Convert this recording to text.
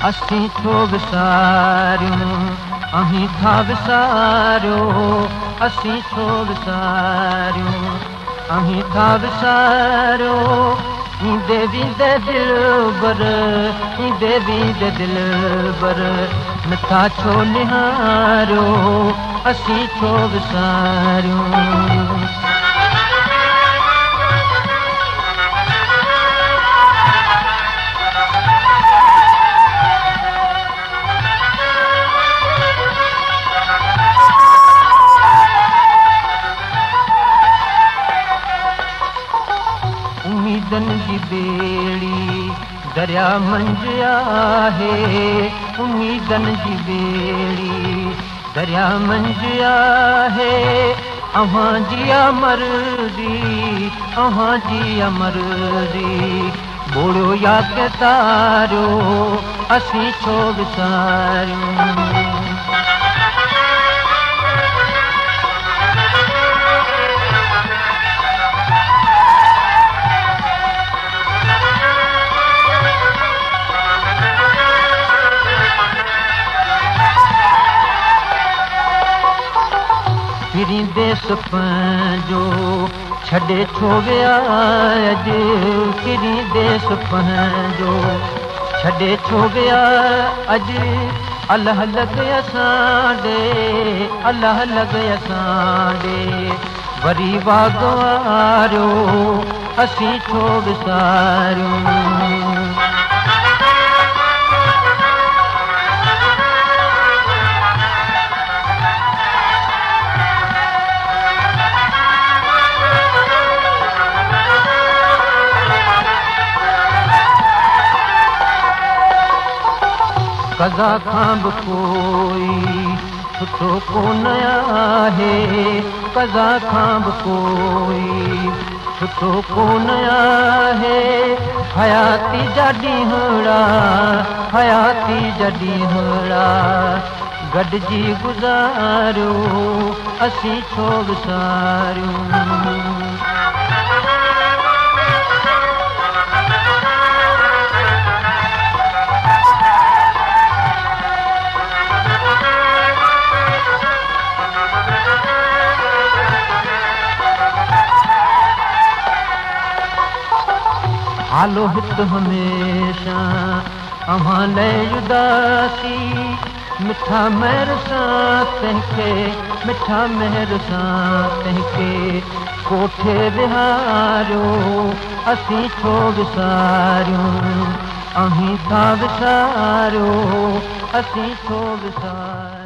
असीं छो विसारियूं, अहीं था विसारियो, असीं छो विसारियूं, अहीं था विसारियो। ईंदे वेंदे दिलबर, ईंदे वेंदे दिलबर, नथा छो निहारियो, असीं छो विसारियूं। उम्मीदनि जी ॿेड़ी दरिया मंझ आहे, उम्मीदनि जी ॿेड़ी दरिया मंझ आहे। अव्हां जी मर्ज़ी, अव्हां जी मर्ज़ी, ॿोड़ियो या के तारियो, असीं छो विसारियूं। फिरी देस पंहिंजो छॾे छो विया अॼु, फिरी देस पंहिंजो छॾे छो विया अॼु। अलाह लॻे असां ॾे, अलाह लॻे असां ॾे, वरी वाग वारियो, असीं छो विसारियूं। कज़ा खां बि कोई सुठो कोन आहे, कज़ा खां बि कोई सुठो कोन आहे। हयाती जा ॾींहड़ा, हयाती जा ॾींहड़ा, गॾिजी गुज़ारियो, असीं छो विसारियूं। हालो हित हमेशा अव्हां लाइ उदासी, मिठा मेहर सां तंहिंखे, मिठा मेहर सां तंहिंखे कोठे विहारियो, असीं छो विसारियूं, अहीं था विसारियो, असीं छो विसारियूं।